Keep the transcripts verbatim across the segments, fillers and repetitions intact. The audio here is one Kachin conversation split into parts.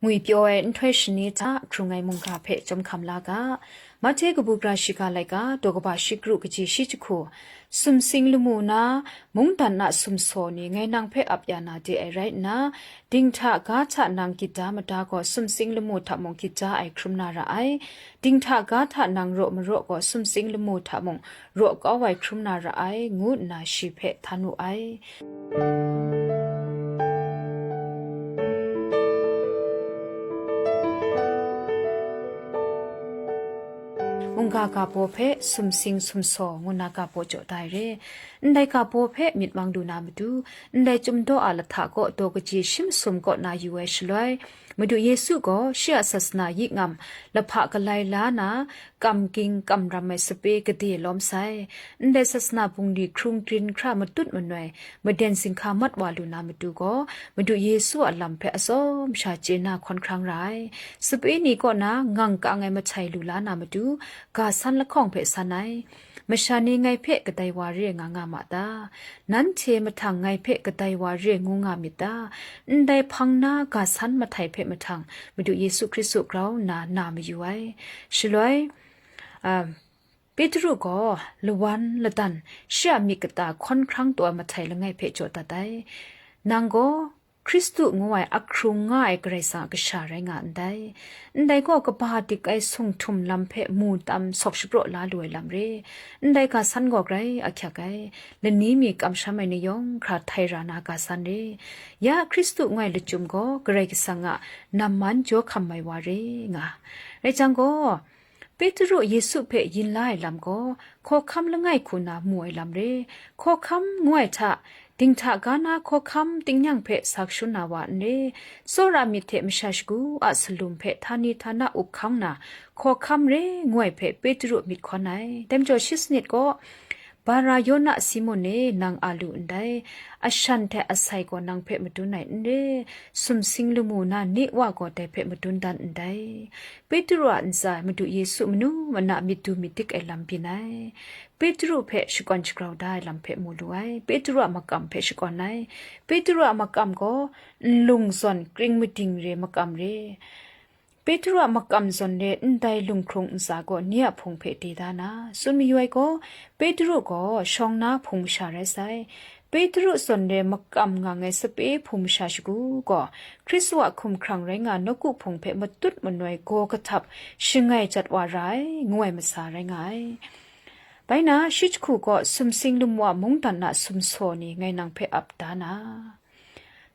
Ngwi pyaw ai nhtoi shani hta hkrung ai mungga hpe chyawm hkam la ga. Mahte kabu gara shiga laika, daw kaba shi kru kaji shi jahku, sumsing lamu na, mungdan a sumsaw ni ngai nang hpe ap ya na de ai rai nna, dinghta ga hta nang gyit da mada gaw, sumsing lamu hta mung gyit da ai hkrum na ra ai. Dinghta ga hta nang raw maraw gaw, sumsing lamu hta mung raw kau ai hkrum na ra ai, ngu nna shi hpe htan wu ai. Mungga ga baw hpe sumsing sumsaw ngu na ga baw jaw da ai re. Ndai ga baw hpe myit mang lu na matu, ndai Chyum daw a lahta kaw daw kaji shi masum kaw na yu ai shaloi, Madu Yesu gaw shi a sasana yi ngam lahpa galai la na, kam ging kam ram ai sape gade lawm sai. Ndai sasana bungli hkrung grin hkra matut manoi, maden zinghka mat wa lu na matu gaw, Madu Yesu a lam hpe atsawm sha chye na hkawn hkrang ra ai. Sape ni kaw na ngang kang ai mahtai lu la na matu, ga san lahkawng hpe san ai. Masha ni ngai hpe kadai wa re nga nga ma ta? Nanhte mahtang ngai hpe kadai wa re ngu nga myit ta? Ndai hpang na ga san mahtai hpe mahtang Madu Yesu Hkristu grau nna na mayu ai. Shaloi, a, Petru gaw lawan ladan shi a myit kata hkawn hkrang taw ai mahtai langai hpe jaw dat ai. Nang gaw Hkristu ngu ai ahkrung nga ai Karai Kasang a kasha rai nga ndai. Ndai gaw kaba dik ai sung htum lam hpe mu tam sawk shapraw la lu ai lam re. Ndai ga san gaw grai ahkyak ai, lani mi kamsham ai ni yawng hkra htai ra na ga san re. Ya Hkristu ngu ai lachyum gaw Karai Kasang a namman jaw hkam ai wa re nga. Rai jang gaw, Petru Yesu hpe yin la ai lam gaw, hkawhkam langai hku na mu ai lam re. Hkawhkam ngu ai hta, dinghta ga na hkawhkam tingnyang hpe sa kashun na wa n re. Tsawra myit hte masha shagu a salum hpe htani htana up hkang na, hkawhkam re ngu ai hpe Petru myit hkawn ai. Dai majaw shi sanit gaw, Bara-Yona Simun e, nang a lu ndai, ashan hte asai gaw nang hpe madun ai n re, sumsing lamu na ni wa gaw dai hpe madun dan ndai. Petru a ntsa e Madu Yesu manu mana myit du myit dik ai lam byin ai. Petru hpe shakawn shagrau da ai lam hpe mu lu ai. Petru a makam hpe shakawn ai. Petru a makam gaw nlung zawn kring mading re makam re. Petru a makam zawn re ndai lunghkrung ntsa gaw ni a hpung hpe de da na, tsun mayu ai gaw, Petru gaw shawng na hpung masha rai sai. Petru zawn re makam nga ai sape hpung masha shagu gaw, Hkristu a hkumhkrang rai nga ai nawku hpung hpe matut manoi gaw kahtap shangai jat wa ra ai, ngu ai masa rai nga ai. Bai na, shi jahku gaw sumsing lamu a mungdan a sumsaw ni ngai nang hpe ap da na,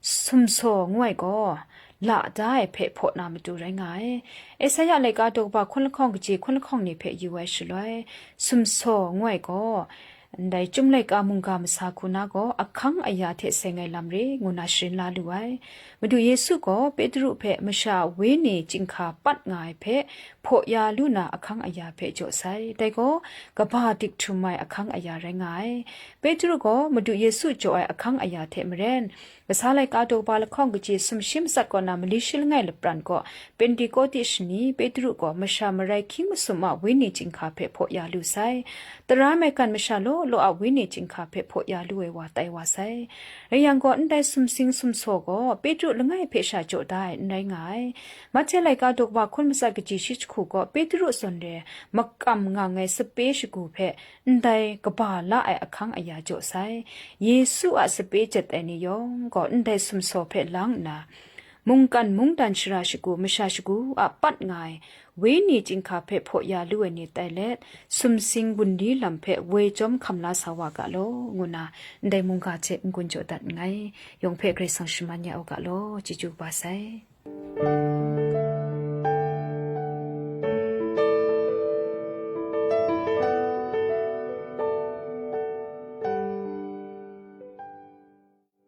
sumsaw ngu ai gaw, la da ai hpe hpaw na matu rai nga ai. Esaia laika daw kaba hkun lahkawng kaji hkun lahkawng ni hpe yu ai shaloi, sumsaw ngu ai gaw, ndai Chyum laika mungga masa hku na gaw ahkang aya hte seng ai lam re, ngu na sharin la lu ai. Madu Yesu gaw Petru hpe masha a wenyi chyinghka pat nga ai hpe hpaw ya lu na ahkang aya hpe jaw sai. Dai gaw, kaba dik htum ai ahkang aya rai nga ai. Petru gaw Madu Yesu jaw ai ahkang aya hte maren, Kasa laika daw kaba lahkawng kaji sumshi matsat kaw na mali shi langai lapran gaw, Pentekote shani, Petru gaw masha marai hkying masum a wenyi chyinghka hpe hpaw ya lu sai. Tara maigan masha law law a wenyi chyinghka hpe hpaw ya lu ai wa tai wa sai. Rai yang gaw, ndai sumsing sumsaw gaw Petru langai hpe sha jaw da ai n rai nga ai. Mahte laika daw kaba hkun matsat kaji shi jahku gaw, Petru zawn re makam nga ai sape shagu hpe ndai kaba la ai ahkang aya jaw sai. Yesu a sape jet ai ni yawng gaw ndai sumsaw hpe lang nna, mungkan mungdan shara shagu masha shagu a pat nga ai wenyi chyinghka hpe hpaw ya lu ai ni tai let, sumsing wunli lam hpe woi chyawm hkam la sa wa ga law, ngu na ndai mungga hte n-gun jaw dat nngai. Yawng hpe Karai Kasang shaman ya u ga law, chyeju kaba sai.